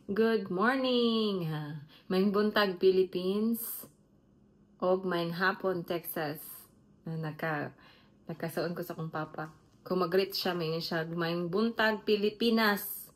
Good morning! Maayong buntag, Philippines og maayong hapon, Texas. Na nakasuon ko sa akong papa. Kung mag-greet siya, may siya, "Maayong buntag, Pilipinas,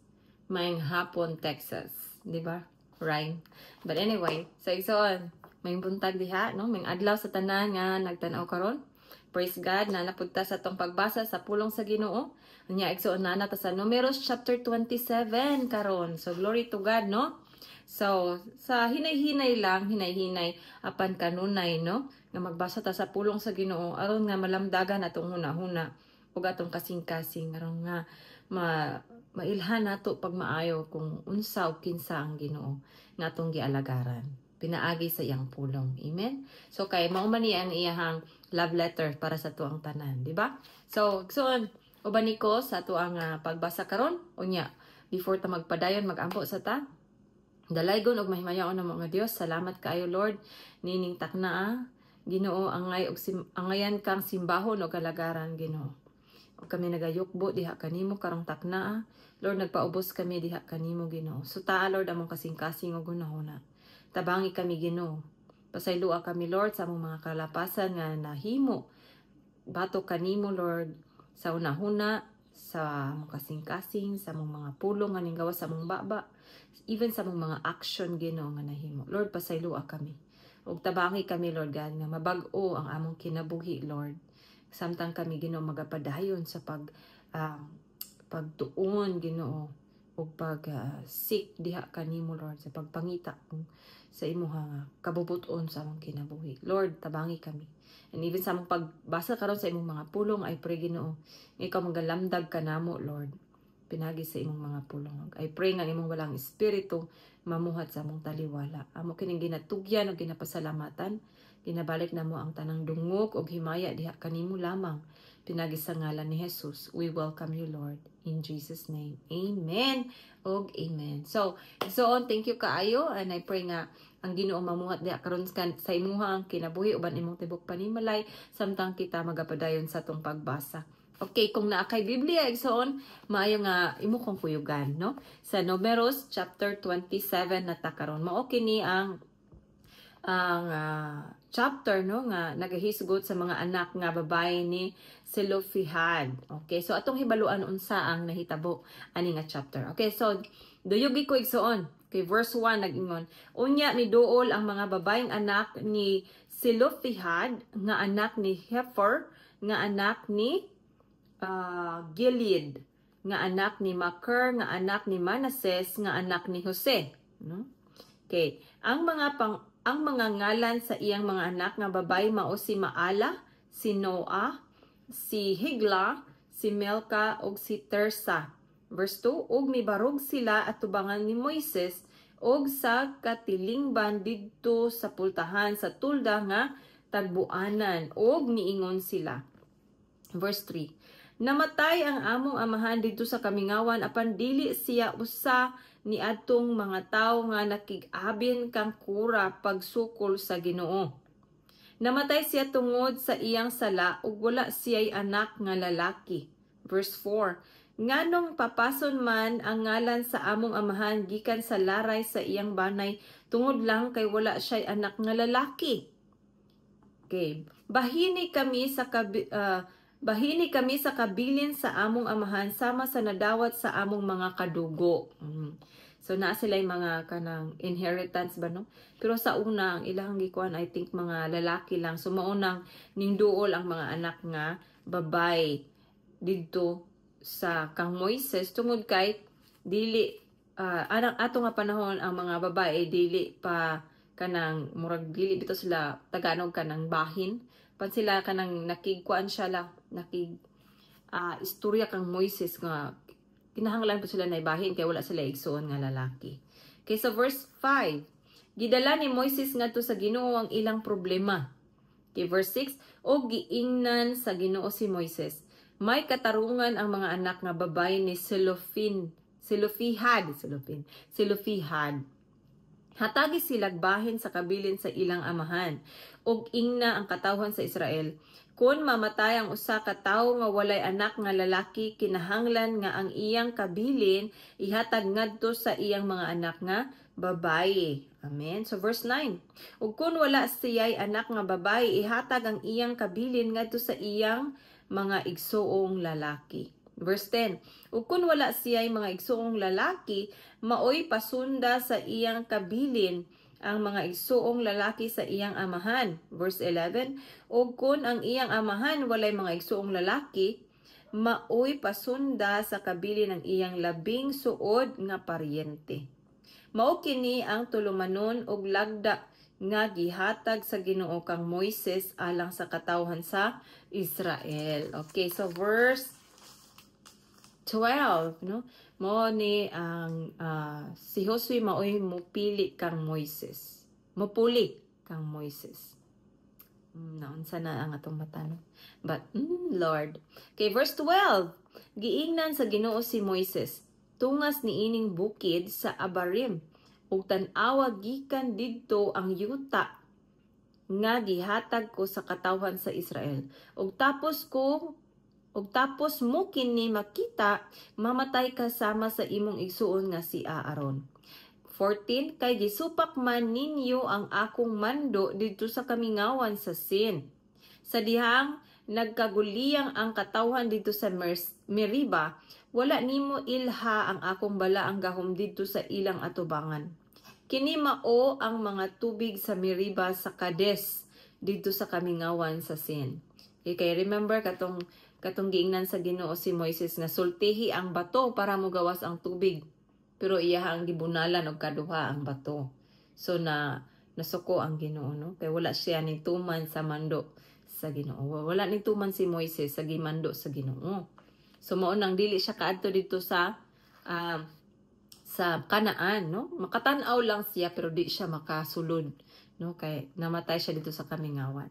maayong hapon, Texas." Di ba? Rhyme. But anyway, so igsoon, maayong buntag diha, no? Maayong adlaw sa tanan nga nagtan-aw karon. Praise God na napunta sa atong pagbasa sa pulong sa Ginoo. Nya, igsoon, na ta sa Numeros chapter 27 karon. So glory to God, no? So sa hinay-hinay lang, hinay-hinay apan kanunay, no, nga magbasa ta sa pulong sa Ginoo aron nga malamdagan atong hunahuna ug atong kasing-kasing aron nga mailhan nato pag maayo kung unsa o kinsa ang Ginoo nga atong gialagaran pinaagi sa iyang pulong. Amen? So kay mao man ni ang iyahang love letter para sa atuang tanan, di ba? So, igsoon, uban ko sa atuang pagbasa karon. Unya, before ta magpadayon, magampo sa ta. Dalaygon og mahimayaon namo nga Dios, salamat kaayo, Lord, nining takna. Ginoo, angay og angayan kang simbahon og alagaran, Ginoo. Og kami nagayukbo diha kanimo karong takna. Lord, nagpaubos kami diha kanimo, Ginoo. Sutaa, Lord, among kasing-kasing ug hunahuna. Tabangi kami, Ginoo. Pasayloa kami, Lord, sa among mga kalapasan nga nahimo batok kanimo, Lord, sa hunahuna, sa among kasing-kasing, sa among mga pulong nga ninggawas sa among baba, even sa among mga action, Ginoo, nga nahimo. Lord, pasayloa kami. Ug tabangi kami, Lord God, nga mabag-o ang among kinabuhi, Lord. Samtang kami, Ginoo, magapadayon sa pagtuon, Ginoo, ug pag seek diha kanimo, Lord, sa pagpangita kung sa imuha kabubuton sa among kinabuhi. Lord, tabangi kami. And even sa among pagbasa karon sa imong mga pulong, I pray, Ginoo, nga ikaw magalamdag kanamo, Lord, pinaagi sa imong mga pulong. I pray nga imong balaang espiritu mamuhat sa among taliwala. Amo kining ginatugyan ug ginapasalamatan. Ginabalik namo ang tanang dungog ug himaya diha kanimo lamang. Pinaagi sa ngalan ni Jesus, we welcome you, Lord. In Jesus' name. Amen. Og amen. So, so on, thank you kaayo and I pray nga ang Ginoo mamuhat diha karon sa imuhang kinabuhi uban imong tibok panimalay samtang kita magapadayon sa atong pagbasa. Okay, kung naa kay Biblia, igsoon, maayo nga imo kong kuyugan, no? Sa Numeros chapter 27 na ta karon. Mao kini ang chapter, no, nga nagahisgot sa mga anak nga babae ni Zelofehad. Okay, so atong hibaluan unsa ang nahitabo ani nga chapter. Okay, so duyugi ko, igsoon. Okay, verse 1 nag-ingon, "Unya miduol ang mga babaeng anak ni Zelofehad nga anak ni Hefer nga anak ni Gilead nga anak ni Makir nga anak ni Manases nga anak ni Jose," no? Okay, ang mga ngalan sa iyang mga anak nga babae mao si Maala, si Noah, si Higla, si Milca ug si Tersa. Verse 2, "Ug mibarog sila atubangan ni Moises ug sa katilingban didto sa pultahan sa tolda nga tagbuanan ug miingon sila." Verse 3, "Namatay ang among amahan didto sa kamingawan apan dili siya usa ni adtong mga tawo nga nakig-abin kang Kora pagsukol sa Ginoo. Namatay siya tungod sa iyang sala ug wala siya'y anak nga lalaki." Verse 4, "Nganong papason man ang ngalan sa among amahan gikan sa laray sa iyang banay tungod lang kay wala siya'y anak nga lalaki? Okay. Bahini kami sa kabilin sa among amahan sama sa nadawat sa among mga kadugo." So naa sila mga kanang inheritance ba, no? Pero sa una, ang ilang gikuan, I think, mga lalaki lang. So maunang ningduol ang mga anak nga babay didto sa kang Moises tungod kay dili anang ato nga panahon, ang mga babae dili pa kanang murag dili bitaw sila taganog kanang bahin pan sila, kanang nakigkuan siya la nakig istorya kang Moises nga kinahanglan po sila na ibahin kay wala sila igsuon nga lalaki. Okay, so verse 5, "Gidala ni Moises ngadto sa Ginoo ang ilang problema." Okay, verse 6, "Og giingnan sa Ginoo si Moises, 'May katarungan ang mga anak nga babae ni Zelofin, Zelofehad, Zelofin, Zelofehad.'" Hatagi silag bahin sa kabilin sa ilang amahan. Ug ingna ang katawhan sa Israel, kon mamatay ang usa ka tawo nga walay anak nga lalaki, kinahanglan nga ang iyang kabilin ihatag ngadto sa iyang mga anak nga babayi. Amen. So verse 9. Ug kun wala siya'y anak nga babayi, ihatag ang iyang kabilin ngadto sa iyang mga igsuong lalaki. Verse 10. Ug kun wala siya'y mga igsuong lalaki, maoy pasunda sa iyang kabilin ang mga igsuong lalaki sa iyang amahan. Verse 11. Ug kun ang iyang amahan walay mga igsuong lalaki, maoy pasunda sa kabilin ang iyang labing suod nga paryente. Mao kini ang tulumanon ug lagda nga gihatag sa Ginoo kang Moises alang sa katawhan sa Israel. Okay, so verse 12, no? Mao ni ang si Josue maoy mupili kang Moises. Mupuli kang Moises. Naunsa na ang atong mata, no? But, Lord. Okay, verse 12. Giingnan sa Ginoo si Moises, "Tungas niining bukid sa Abarim ug tan-awa gikan didto ang yuta nga gihatag ko sa katawhan sa Israel. Ug tapos mo kini makita, mamatay ka sama sa imong igsuon nga si Aaron." 14. "Kay gisupak man ninyo ang akong mando didto sa kamingawan sa Sin. Sa dihang nagkaguliyang ang katawhan didto sa Meriba, wala nimo ilha ang akong balaang gahom didto sa ilang atubangan. Kini mao ang mga tubig sa Meriba sa Kades didto sa kamingawan sa Sin." Okay, kay remember katong giingnan sa Ginoo si Moises nga sultihi ang bato para mogawas ang tubig. Pero iya ang gibunalan og kaduha ang bato. So na nasuko ang Ginoo, no, kay wala siya ning tuman sa mando sa Ginoo. Wala ning tuman si Moises sa gimando sa Ginoo. So mao nang dili siya kaadto didto sa Kanaan, no? Makatan-aw lang siya pero di siya makasulod, no, kay namatay siya didto sa kamingawan.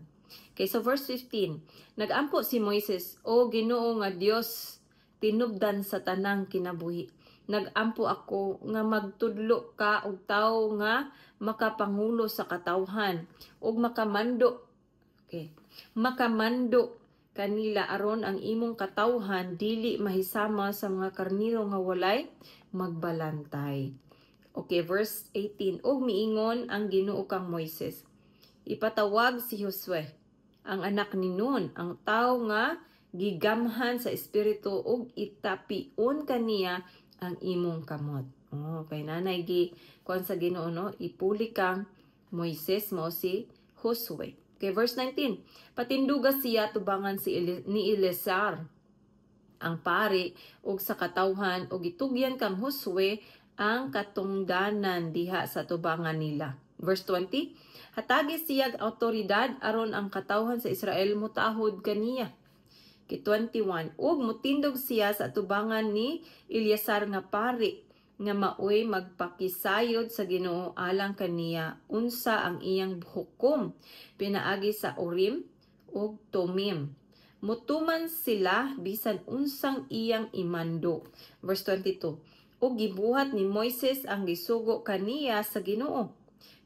Okay, so verse 15. Nagampo si Moises, "O Ginoo nga Dios, tinubdan sa tanang kinabuhi. Nagampo ako nga magtudlo ka og tawo nga makapangulo sa katawhan ug makamando." Okay. "Makamando kanila aron ang imong katawhan dili mahisama sa mga karniro nga walay magbalantay." Okay, verse 18. Ug miingon ang Ginoo kang Moises, "Ipatawag si Josue, ang anak ni Nun, ang tawo nga gigamhan sa espiritu, ug itapion kaniya ang imong kamot." Oh, kay nanay gi kuan sa Ginoo, no, ipuli kang Moises, mao si Josue. Okay, verse 19. "Patinduga siya tubangan ni Eleazar ang pari ug sa katawhan ug itugyan kang Josue ang katungdanan diha sa tubangan nila." Verse 20. "Hatagi siyag awtoridad aron ang katawhan sa Israel mutahod kaniya." Kay 21. "Ug mutindog siya sa atubangan ni Eleazar nga pari nga maoy magpakisayod sa Ginoo alang kaniya unsa ang iyang hukom pinaagi sa Urim ug Tumim. Mutuman sila bisan unsang iyang imando." Verse 22. "Ug gibuhat ni Moises ang gisugo kaniya sa Ginoo.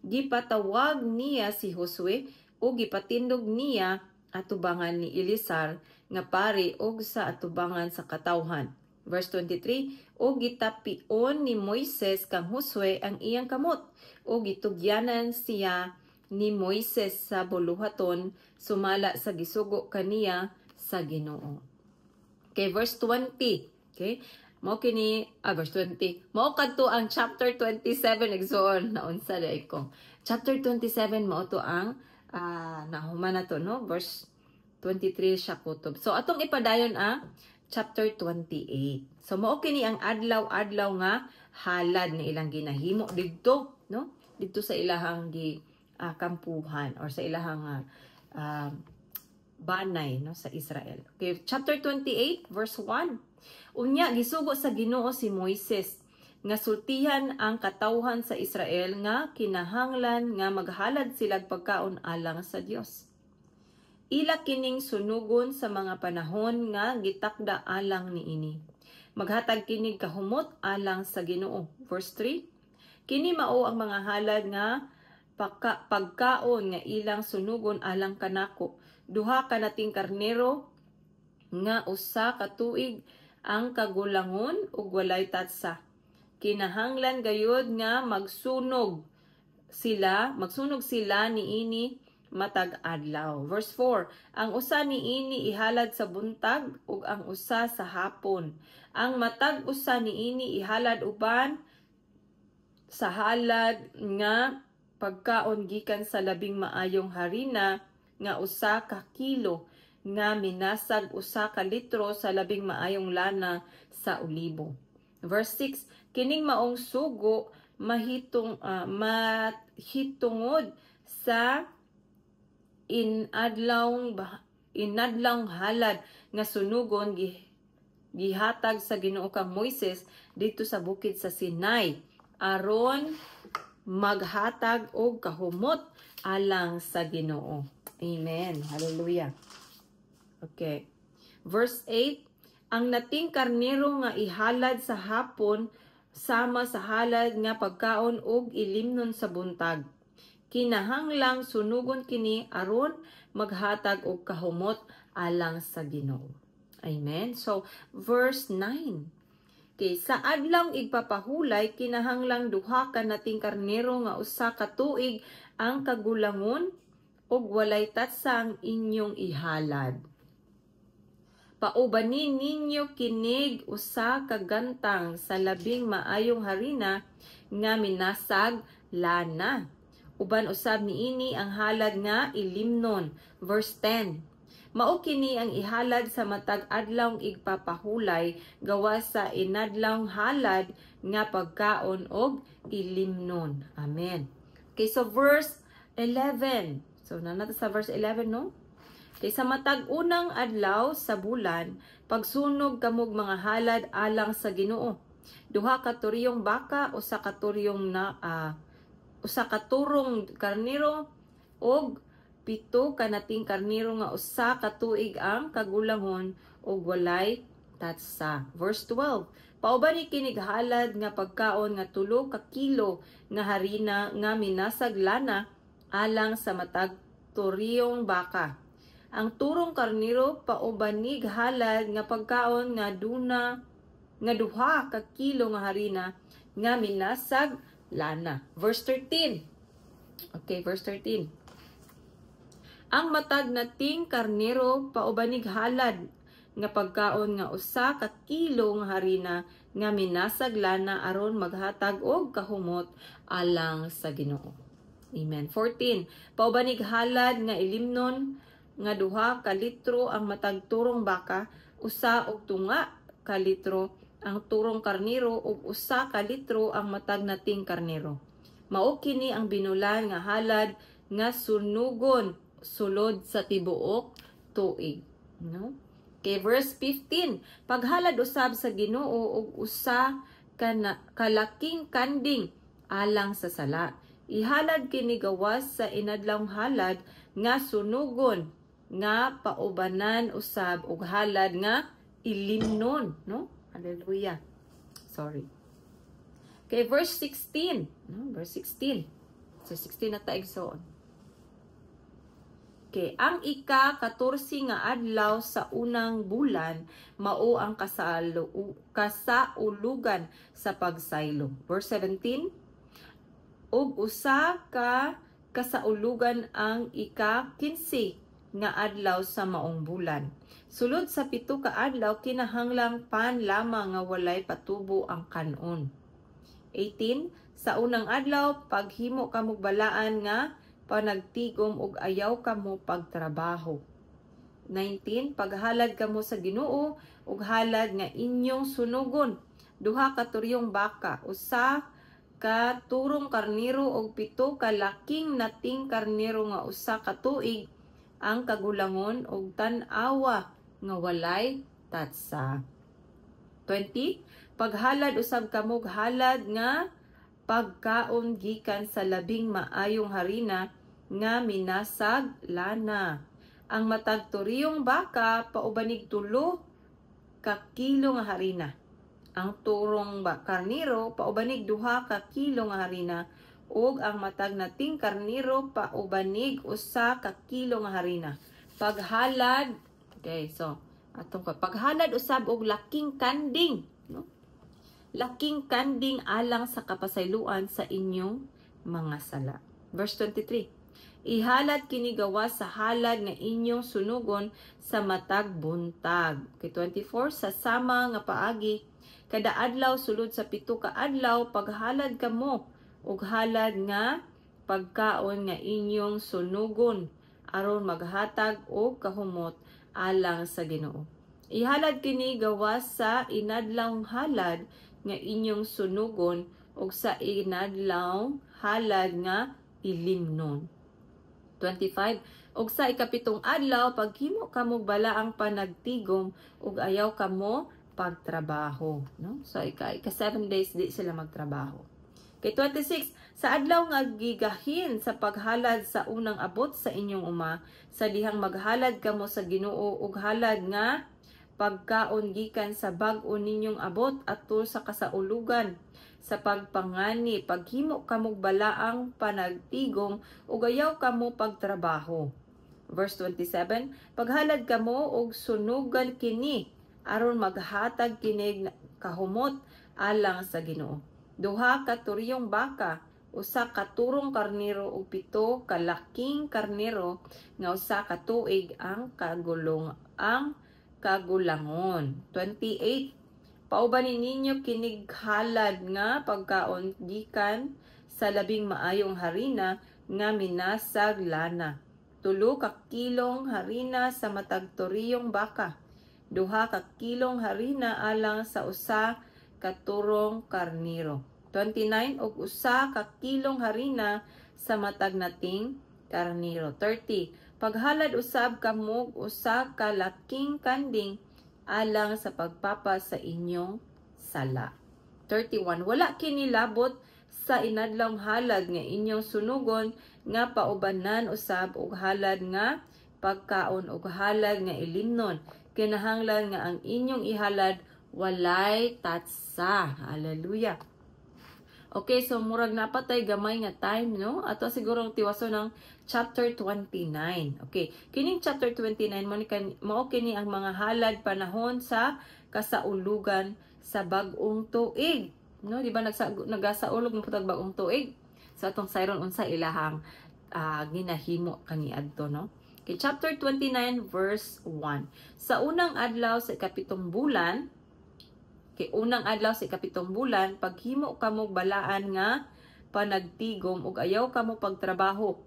Gipatawag niya si Josue ug gipatindog niya atubangan ni Eleazar nga pari ug sa atubangan sa katawhan." Verse 23, "Ug gitapion ni Moises kang Josue ang iyang kamot ug gitugyanan siya ni Moises sa buluhaton sumala sa gisugo kaniya sa Ginoo." Okay, verse 20. Okay? Mao kini verse 20. Mao kadto ang chapter 27, igsoon, naunsa dai ko. Chapter 27 mao to ang nahuman na to, no? Verse 23 siya kutob. So atong ipadayon ang chapter 28. So mao kini ang adlaw-adlaw nga halad nga ilang ginahimo didto, no? Didto sa ilahang gi kampuhan or sa ilahang banay, no, sa Israel. Okay, chapter 28 verse 1. "Unya gisugo sa Ginoo si Moises nga sultihan ang katawhan sa Israel nga kinahanglan nga maghalad sila pagkaon alang sa Dios. Ila kining sunugon sa mga panahon nga gitakda alang niini. Maghatag kinig kahumot alang sa Ginoo." Verse 3. Kini mao ang mga halad nga pagkaon nga ilang sunugon alang kanako. Duha ka nating karnero nga usa ka tuig ang kagulangon ug walay tatsa. Kinahanglan gayud nga magsunog sila niini matag adlaw. Verse 4, ang usa niini ihalad sa buntag ug ang usa sa hapon. Ang matag usa niini ihalad uban sa halad nga pagkaon gikan sa labing maayong harina nga 1 ka kilo nga minasag 1 ka litro sa labing maayong lana sa olibo. Verse 6, kining maong sugo mahitungod sa inadlawng halad nga sunugon gihatag sa Ginoo kang Moises didto sa bukid sa Sinai aron maghatag og kahumot alang sa Ginoo. Amen. Hallelujah. Okay. Verse 8, ang nating karnero nga ihalad sa hapon sama sa halad nga pagkaon ug ilimnon sa buntag. Kinahanglang sunugon kini aron maghatag og kahumot alang sa Ginoo. Amen. So, verse 9. Okay, sa adlawng igpapahulay, kinahanglang duha ka nating karnero nga 1 ka tuig ang kagulangon ug walay tatsa ang inyong ihalad. Paubanin ninyo kinig 1 ka gantang sa labing maayong harina nga minasag lana. Uban usab niini ang halad nga ilimnon. Verse 10. Mao kini ang ihalad sa matag adlawng igpapahulay gawas sa inadlawng halad nga pagkaon og ilimnon. Amen. Okay, so verse 11. So naa na ta sa verse 11, no? Kay sa matag unang adlaw sa bulan, pagsunog kamog mga halad alang sa Ginoo. Duha ka turyong baka, usa ka turong karnero og 7 ka nating karnero nga 1 ka tuig ang kagulangon ug walay tatsa. Verse 12. Pauban ni kinig halad nga pagkaon nga 3 ka kilo nga harina nga minasag lana alang sa matag turyong baka. Ang turong karnero paubanig halad nga pagkaon nga 2 ka kilo nga harina nga minasag lana. Verse 13. Okay, verse 13. Ang matag nating karnero paubanig halad nga pagkaon nga 1 ka kilo nga harina nga minasag lana aron maghatag og kahumot alang sa Ginoo. Amen. 14. Paubanig halad nga ilimnon nga 2 ka litro ang matag turong baka, 1.5 ka litro ang turong karnero ug 1 ka litro ang matag nating karnero. Mao kini ang binulan nga halad nga sunugon sulod sa tibuok tuig. No? Okay, verse 15. Paghalad usab sa Ginoo og usa ka kalaking kanding alang sa sala. Ihalad kini gawas sa inadlawng halad nga sunugon nga paubanan usab og halad nga ilimnon, no? Hallelujah. Sorry. Okay, verse 16. No, verse 16. So 16 na ta, igsoon. Okay, ang ika-14 nga adlaw sa unang bulan mao ang kasaulugan sa pagsaylo. Verse 17, ug usa ka kasaulugan ang ika-15 nga adlaw sa maong bulan. Sulod sa 7 ka adlaw, kinahanglang pan lamang nga walay patubo ang kanon. 18. Sa unang adlaw, paghimo kamog balaan nga panagtigom ug ayaw kamo pagtrabaho. 19. Paghalad kamo sa Ginoo ug halad nga inyong sunugon. Duha ka turyong baka, 1 ka turong karnero ug 7 ka laking nating karnero nga 1 ka tuig ang kagulangon ug tan-awa nga walay tatsa. 20. Paghalad usab kamog halad nga pagkaon gikan sa labing maayong harina nga minasag lana. Ang matag turyong baka paubanig 3 ka kilo nga harina. Ang turong ba karniro paubanig 2 ka kilo nga harina ug ang matag nating karniro paubanig 1 ka kilo nga harina. Paghalad, okay, so atong ka paghalad usab og laking kanding, no? Laking kanding alang sa kapasayloan sa inyong mga sala. Verse 23. Ihalad kini gawas sa halad nga inyong sunugon sa matag buntag. Okay, 24. Sa sama nga paagi, kada adlaw sulod sa 7 ka adlaw paghalad kamo og halad nga pagkaon nga inyong sunugon aron maghatag og kahumot alang sa Ginoo. Ihalad kini gawas sa inadlawng halad nga inyong sunugon ug sa inadlawng halad nga ilimnon. 25. Ug sa ikapitong adlaw paghimo kamo balaang panagtigom ug ayaw kamo pagtrabaho, no? So ika 7 days di sila magtrabaho. Kay 26, sa adlaw nga gigahin sa paghalad sa unang abot sa inyong uma, sa dihang maghalad kamo sa Ginoo og halad nga pagkaon gikan sa bag-o ninyong abot atol sa kasaulugan sa pagpangani, paghimo kamog balaang panagtigom ug ayaw kamo pagtrabaho. Verse 27, paghalad kamo og sunugan kini aron maghatag kinig kahumot alang sa Ginoo. 2 ka turyong baka, 1 ka turong karnero ug 7 ka laking karnero nga 1 ka tuig ang kagulangon. 28. Paubanin ninyo kinig halad nga pagkaon gikan sa labing maayong harina nga minasag lana. 3 ka kilong harina sa matag turiyong baka. 2 ka kilong harina alang sa 1 ka turong karniro. 29. Og 1 ka kilong harina sa matag nating karniro. 30. Paghalad usab kamog 1 ka laking kanding alang sa pagpapas sa inyong sala. 31. Wala kini labot sa inadlawng halad nga inyong sunugon nga paubanan usab og halad nga pagkaon og halad nga ilimnon. Kinahanglan nga ang inyong ihalad walay tatsa. Hallelujah. Okay, so murag napatay gamay nga time, no? Ato siguro ang tiwason ng chapter 29. Okay, kining chapter 29 mo ni mao kini ang mga halad panahon sa kasaulugan sa bag-ong tuig. No, di ba nagasaulog mo putag bag-ong tuig? Sa atong sayron unsa ilahang ginahimo kaniadto, no? Okay, chapter 29 verse 1. Sa unang adlaw sa ikapitong bulan, kay unang adlaw sa ikapitong bulan, paghimo kamo balaan nga panagtigom ug ayaw kamo pagtrabaho.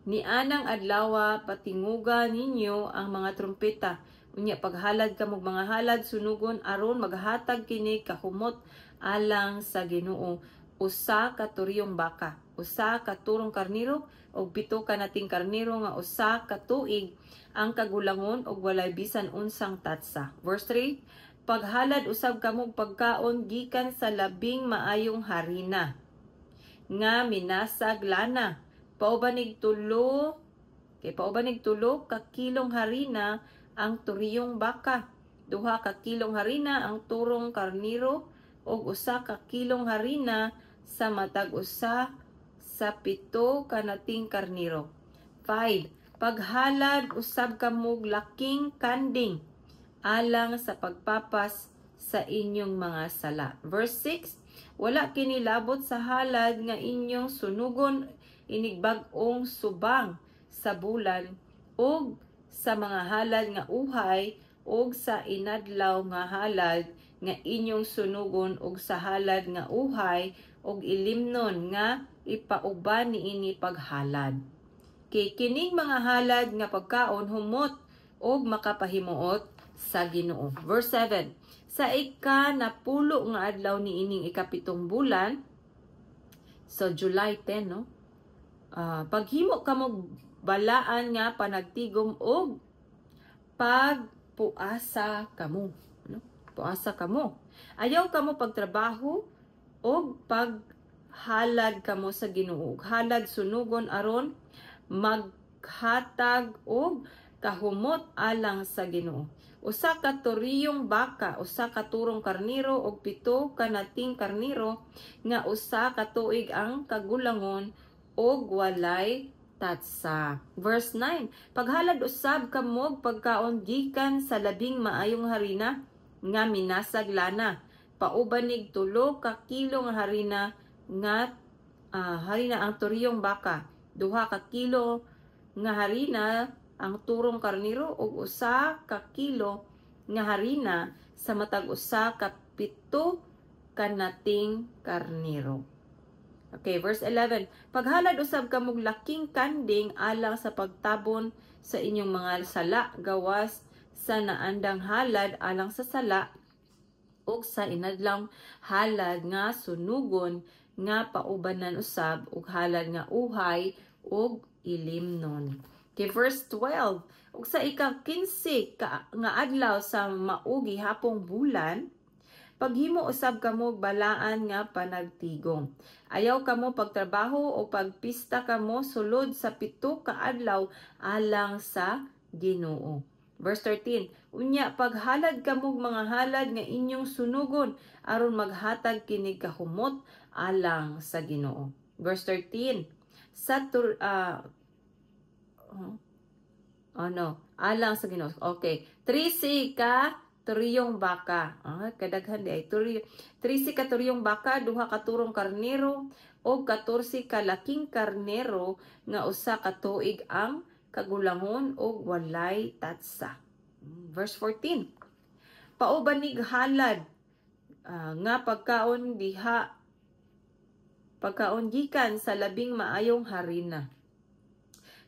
Nianang adlawa patinguga ninyo ang mga trumpeta. Unya paghalad kamo mga halad sunugon aron maghatag kini kahumot alang sa Ginoo. 1 ka turyong baka, 1 ka turong karniro ug 7 ka nating karniro nga 1 ka tuig ang kagulangon ug walay bisan unsang tatsa. Verse 3. Paghalad usab kamog pagkaon gikan sa labing maayong harina nga minasag lana. Paubanig 3 kay paubanig 3 ka kilong harina ang turiyong baka, 2 ka kilong harina ang turong karniro ug 1 ka kilong harina sa matag usa sa 7 ka nating karniro. 5. Paghalad usab kamog laking kanding alang sa pagpapas sa inyong mga sala. Verse 6, wala kini labot sa halad nga inyong sunugon inigbag-ong subang sa bulan ug sa mga halad nga uhay ug sa inadlaw nga halad nga inyong sunugon ug sa halad nga uhay ug ilimnon nga ipauban niini paghalad. Kay kining mga halad nga pagkaon humot ug makapahimuot sa Ginoo. Verse 7. Sa ika-10 nga adlaw niining ikapitong bulan, so July 10, no? Paghimo kamo balaan nga panagtigom og pagpuasa kamo, no? Puasa kamo. Ayaw kamo pagtrabaho og paghalad kamo sa Ginoo. Halad sunugon aron maghatag og kahumot alang sa Ginoo. Usa ka turiyong baka, usa ka turong karniro ug 7 ka nating karniro nga 1 ka tuig ang kagulangon ug walay tatsa. Verse 9, paghalad usab kamog pagkaon gikan sa labing maayong harina nga minasag lana. Pauban nig 3 ka kilo nga harina nga harina ang turiyong baka, 2 ka kilo nga harina ang turong karniro ug 1 ka kilo nga harina sa matag usa ka 7 ka nating karniro. Okay, verse 11. Paghalad usab kamog laking kanding alang sa pagtabon sa inyong mga sala gawas sa naandang halad alang sa sala ug sa inadlawng halad nga sunugon nga paubanan usab ug halad nga uhay ug ilimnon. Okay, verse 12. Ug sa ika-15 nga adlaw sa mao gihapong bulan, paghimo usab kamo balaan nga panagtigong. Ayaw kamo pagtrabaho o pagpista kamo sulod sa 7 ka adlaw alang sa Ginoo. Verse 13, unya paghalad kamo mga halad nga inyong sunugon aron maghatag kinig kahumot alang sa Ginoo. Verse 13, sa tur ano, alang sa Ginoo. Okay, 13 ka turiyong baka. Ah, kadaghan di ay. 13 ka turiyong baka, 2 ka turong karnero o 14 ka laking karnero nga 1 ka tuig ang kagulangon og walay tatsa. Verse 14. Pauban nig halad nga pagkaon diha pagkaon gikan sa labing maayong harina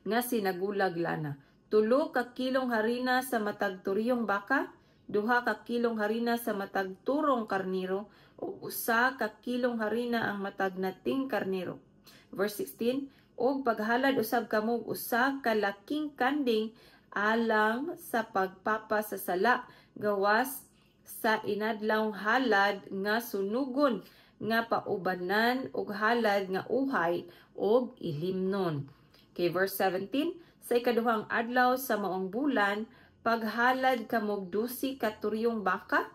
nga sinagulag lana. 3 ka kilong harina sa matag turiyong baka, 2 ka kilong harina sa matag turong karniro, ug 1 ka kilong harina ang matag nating karniro. Verse 16, ug paghalad usab kamo og usa ka laking kanding alang sa pagpapasasala gawas sa inadlawng halad nga sunugon nga paubanan og halad nga uhay og ilimnon. Okay, verse 17, sa ikaduhang adlaw sa maong bulan, paghalad kamog 12 ka turyong baka,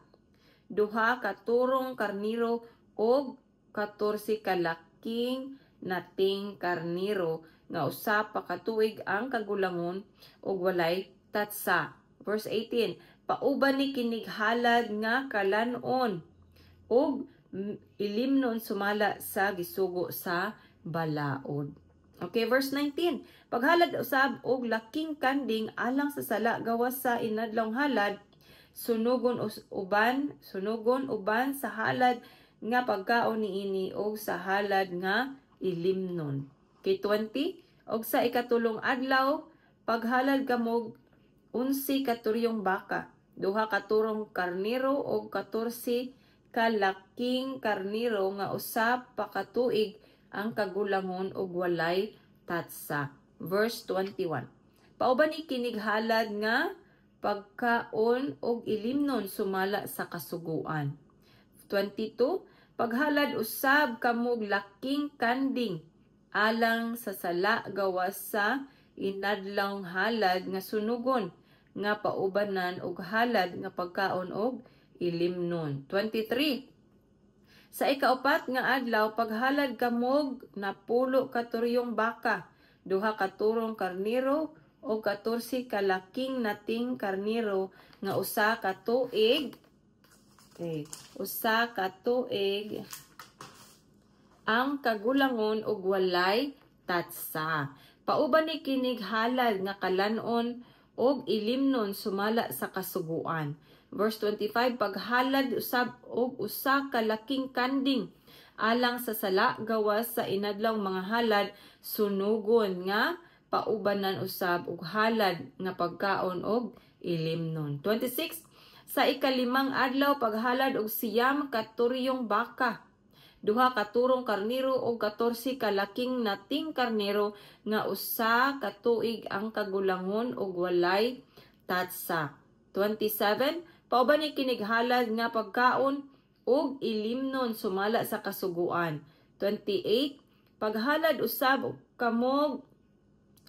2 ka turong karniro og 14 ka laking nating karniro nga 1 pa ka tuig ang kagulangon ug walay tatsa. Verse 18, pauban ni kinig halad nga kalanon ug ilimnon sumala sa gisugo sa balaod. Okay, verse 19. Paghalad usab og laking kanding alang sa sala gawas sa inadlawng halad, sunugon uban sa halad nga pagkaon niini og sa halad nga ilimnon. Okay, 20. Og sa ikatulong adlaw, paghalad kamog 11 ka turyong baka, 2 ka turong karniro og 14 ka laking karniro nga 1 pa ka tuig ang kagulangon og walay tatsa. Verse 21. Pauban ni kinig halad nga pagkaon og ilimnon sumala sa kasuguan. 22. Paghalad usab kamog laking kanding alang sa sala gawas sa inadlawng halad nga sunugon nga paubanan og halad nga pagkaon og ilimnon. 23. Sa ikaupat nga adlaw, paghalad kamog 10 ka turyong baka, 2 ka turong karniro o 14 ka laking nating karniro nga 1 ka tuig. Okay, 1 ka tuig ang kagulangon og walay tatsa. Pauban ni kinig halad nga kalanon og ilimnon sumala sa kasuguan. Verse 25, paghalad usab og usa ka laking kanding alang sa sala gawas sa inadlawng mga halad sunugon nga paubanan usab og halad nga pagkaon og ilimnon. 26, sa ikalimang adlaw, paghalad og 9 ka turyong baka, 2 ka turong karniro og 14 ka laking nating karniro nga 1 ka tuig ang kagulangon og walay tatsa. 27, pauban ni kinig halad nga pagkaon og ilimnon sumala sa kasuguan. 28, paghalad usab kamog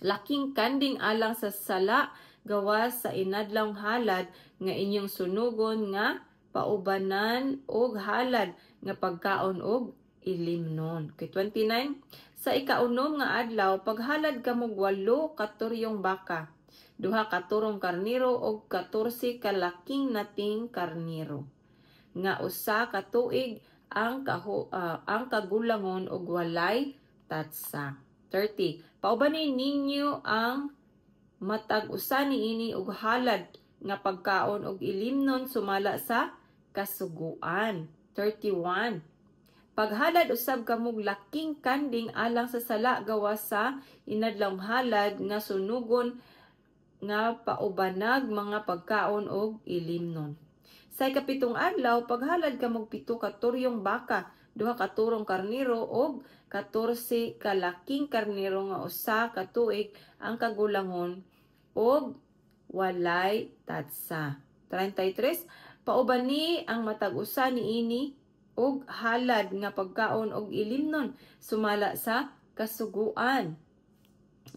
laking kanding alang sa sala gawas sa inadlawng halad nga inyong sunugon nga paubanan og halad nga pagkaon og ilimnon. Okay, 29. Sa ikaunom nga adlaw, paghalad kamog 8 ka turyong baka, 2 ka turong karniro og 14 ka laking nating karniro nga 1 ka tuig ang kagulangon ug walay tatsa. 30. Paubani ninyo ang matag usa niini og halad nga pagkaon og ilimnon sumala sa kasuguan. 31. Paghalad usab kamog laking kanding alang sa sala gawas sa inadlawng halad nga sunugon nga paubanag mga pagkaon og ilimnon. Sa ikapitong adlaw, paghalad kamog 7 ka turyong baka, 2 ka turong karniro og 14 ka laking karniro nga 1 ka tuig ang kagulangon og walay tatsa. 33. Paubani ang matag usa niini og halad nga pagkaon og ilimnon sumala sa kasuguan.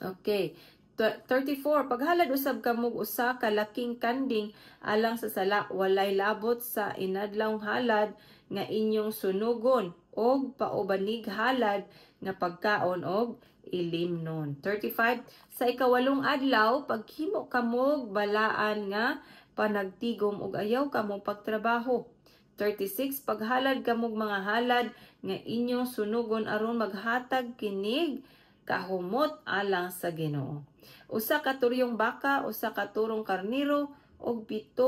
Okay. 34. Paghalad usab kamog usa ka laking kanding alang sa sala, walay labot sa inadlawng halad nga inyong sunugon og paubanig halad nga pagkaon og ilimnon. 35. Sa ikawalong adlaw, paghimo kamog balaan nga panagtigom ug ayaw kamo pagtrabaho. 36. Paghalad kamog mga halad nga inyong sunugon aron maghatag kinig kahumot alang sa Ginoo. 1 ka turyong baka, 1 ka turong karniro ug 7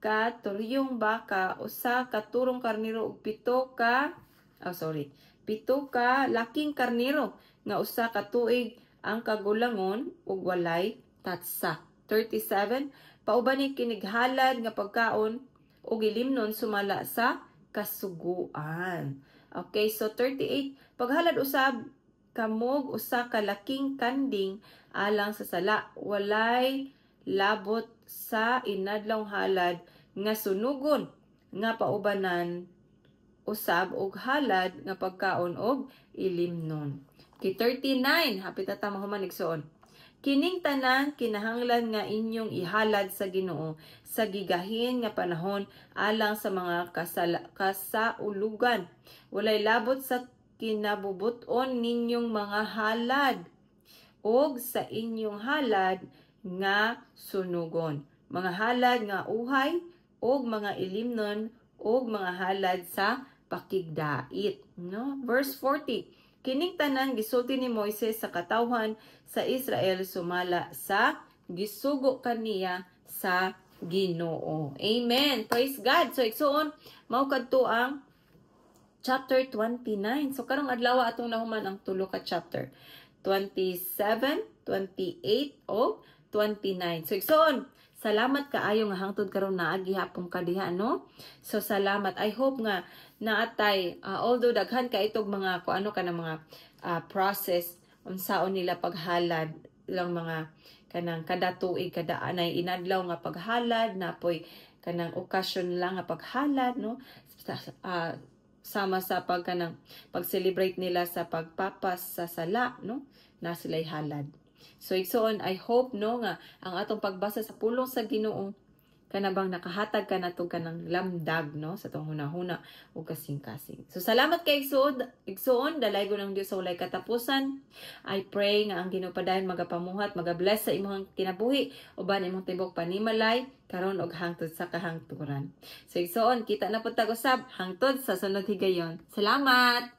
ka turyong baka, 1 ka turong karniro ug pito ka, oh sorry, 7 ka laking karniro nga 1 ka tuig ang kagulangon ug walay tatsa. 37. Paubani kinig halad nga pagkaon ug ilimnon sumala sa kasuguan. Okay, so 38. Paghalad usab kamog usa ka laking kanding alang sa sala, walay labot sa inadlawng halad nga sunugon nga paubanan usab og halad nga pagkaon og ilimnon. Okay, 39. Hapit na ta mahuman, igsoon. Kining tanan kinahanglan nga inyong ihalad sa Ginoo sa gigahin nga panahon alang sa mga kasaulugan. Walay labot sa kinabubuton ninyong mga halad og sa inyong halad nga sunugon, mga halad nga uhay og mga ilimnon og mga halad sa pakigdait, no? Verse 40. Kining tanan gisulti ni Moises sa katawhan sa Israel sumala sa gisugo kaniya sa Ginoo. Amen. Praise God. So igsuon, mao kadto ang chapter 29. So karong adlaw atong nahuman ang tulo ka chapter. 27, 28 o 29. So igsoon, salamat kaayo nga hangtod karon naa gihapon ka diha, no? So salamat. I hope nga naatay although daghan ka itog mga kung ano ka na mga process unsaon nila paghalad lang, mga kanang kada tuig, kada anay inadlaw nga paghalad, napoy kanang okasyon lang nga paghalad, no, sama sa pag kanang pag-celebrate nila sa pagpapas sa sala, no, na sila'y halad. So igsoon, I hope, no, nga ang atong pagbasa sa pulong sa Ginoo kana bang nakahatag ka nato kanang lamdag, no, sa atong hunahuna ug kasing-kasing. So salamat kay igsoon, igsoon, dalaygon ang Dios sa walay katapusan. I pray nga ang Ginoo padayon magapamuhat, magabless sa imong kinabuhi uban imong tibok panimalay karon og hangtod sa kahangturan. So igsoon, kita na pud tag usab hangtod sa sunod higayon. Salamat.